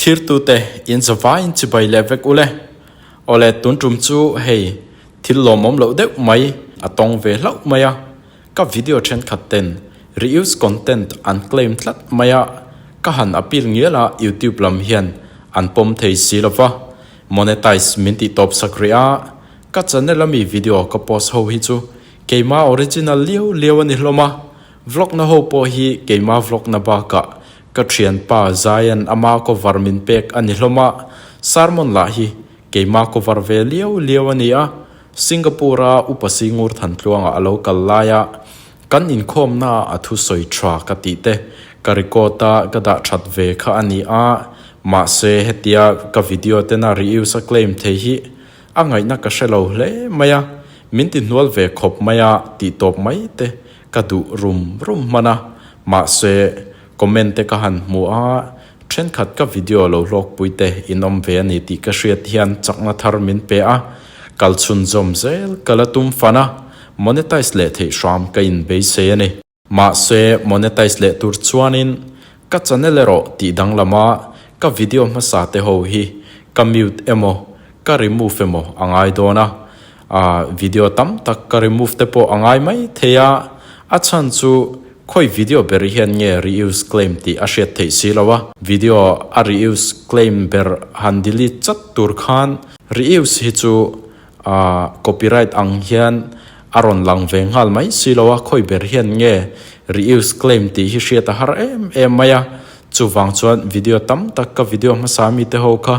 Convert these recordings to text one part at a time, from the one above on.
Thlirtute in zavaiin chibai leh vek ule. Awle tun tum chu hei thil lawmawm loh deuh mai a tawng ve hlauh mai a, ka video thenkhat ten reuse content an claim tlat mai a, ka han appeal ngial a youtube lam hian an pawm thei si lova, monetize min tih tawp sak rih a, ka channel ami video ka post ho hi chu keima original liau liau a ni hlawm a, vlog na ho pawh hi keima vlog na bakah Ka thianpa Zion ama cover min pek a ni hlawm a, sermon lah hi keima cover ve liau liau a ni a, Singapore a Upa Singur Thantluanga a lo kal lai a, kan inkhawmna a thusawi tha ka tih te ka record a ka dah that ve kha a ni a, mahse hetia ka video tena reuse a claim thei hi a ngaihna ka hre lo hle mai a, min ti hnual ve khawp mai a tih tawp mai te Ka duh rum rum hman a, mahse comment te ka han hmu a, thenkhat ka video lo hlawkpui te in awm ve a ni tih ka hriat hian chakna thar min pe a, kal chhunzawm zel ka la tum fan a, monetize leh theih hram ka in beisei a ni. Mahse monetize leh tur chuanin ka channel erawh tih danglama ka video hmasa te ho hi ka mute emaw ka remove emaw a ngai dawn a, ah video tam tak ka remove te pawh a ngai mai thei a, a chhan chu khawi video ber hian nge reuse claim tih a hriat theih si lo a, video a reuse claim ber han delete chat tur khan reuse hi chu ah copyright ang hian a rawn lang ve nghal mai si lo a, khawi ber hian nge reuse claim tih hi hriat a har em em mai a, chuvang chuan video tam tak ka video hmasa mite ho kha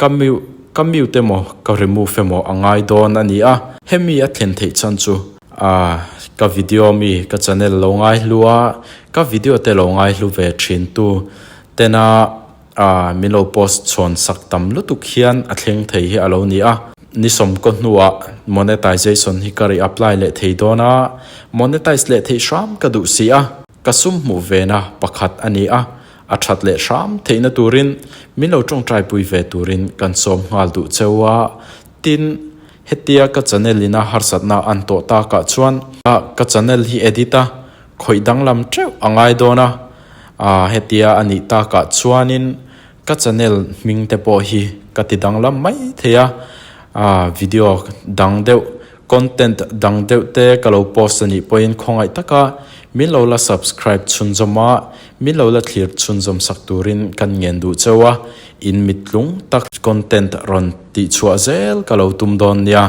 Ka mute ka mute emaw ka remove emaw a ngai dawn a ni a, hemi a thlen theih chhan chu ah ka video mi ka channel lo ngai hlu a, ka video te lo ngai hlu ve thin tu tena ah min lo post chhawn sak tam lutuk hian a thleng thei hi a lo ni a. Ni sawmkaw hnuah monetization hi ka re-apply leh thei dawn a, monetize leh theih hram ka duh si a, ka sum hmuh vena pakhat a ni a, A that leh hram theihna turin min lo tawngtaipui ve turin kan sawm nghal duh cheu a, tin, hetia ka channel ina harsatna an tawh takah chuan ka channel hi edit a, khawih danglam teuh a ngai dawn a, hetia a nih takah chuanin ka channel hming te pawh hi ka ti danglam mai thei a, video dang deuh Content dang deuh te ka lo post a nih pawhin khawngaih taka min lo la subscribe chhunzawm a, min lo la thlir chhunzawm sak turin kan ngen duh cheu a, in mittlung tak content rawn tihchhuah zel ka lo tum dawn nia.